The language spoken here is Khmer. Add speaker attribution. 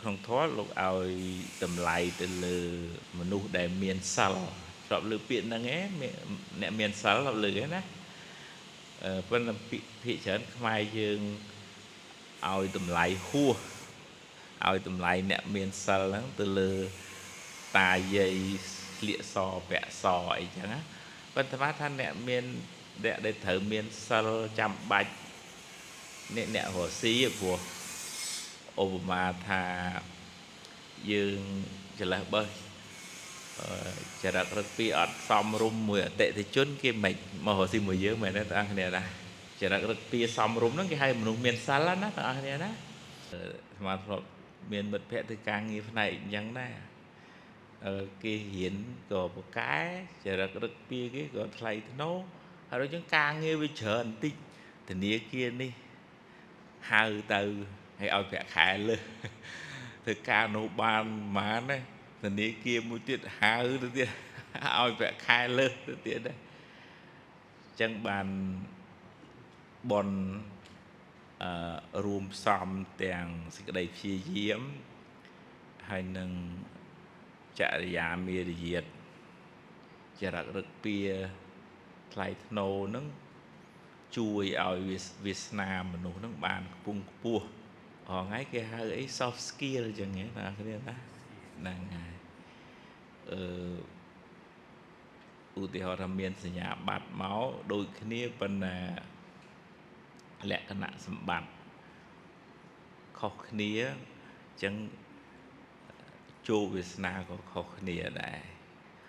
Speaker 1: ក្នុងធម៌លោកឲ្យតម្លៃទៅលើមនុស្សដែលមានសិលធ្លាប់លើពាក្យហ្នឹងឯងអ្នកមានសិលធ្លាប់លើឯណាប៉ុន្តែភាគច្រើនខ្មែរយើងឲ្យតម្លៃហួសឲ្យតម្លៃអ្នកមានសិលហ្នឹងទៅលើតាយាយស្លៀកសពាក់សអីចឹងណាប៉ុន្តែថាអ្នកមានអ្នកដែលត្រូវមានសិលចាំបាច់អ្នករស់ស៊ីព្រោះឧបមាថាយើងចលេះបេះចរិតរឹកពីអត់សមរម្យមួយអតិថិជនគេមិនមករស់ស៊ីមួយយើងមែនទេបងប្អូនគ្នាណាចរិតរឹកពីសមរម្យហ្នឹងគេហៅមនុស្សមានសិលណាបងប្អូនគ្នាណាស្មាធ្លាប់មានមិត្តភក្តិធ្វើការងារផ្នែកអញ្ចឹងដែរគេរៀនក៏ប្រកែចរិតរឹកពីគេក៏ថ្លៃថ្នូរហើយដូចចឹងការងារវាច្រើនបន្តិចធនាគារនេះហៅទៅហើយឲ្យប្រាក់ខែលើសធ្វើការនោះបានប្រហែលណាធនាគារមួយទៀតហៅទៅទៀតឲ្យប្រាក់ខែលើសទៅទៀតដែរអញ្ចឹងបានបនអឺរួមផ្សំទាំងសេចក្តីព្យាយាមហើយនឹងចរិយាមេរយាទចរិតរឹកពៀថ្លៃថ្នូរនឹងជួយឲ្យវាសនាមនុស្សនឹងបានខ្ពង់ខ្ពស់ហងៃគេហៅអី soft skill អញ្ចឹងណាគ្នាណាហ្នឹងហើយអឺឧទាហរណ៍ថាមានសញ្ញាបត្រមកដូចគ្នាប៉ុន្តែលក្ខណៈសម្បត្តិខុសគ្នាអញ្ចឹងជោគវាសនាក៏ខុសគ្នាដែរ។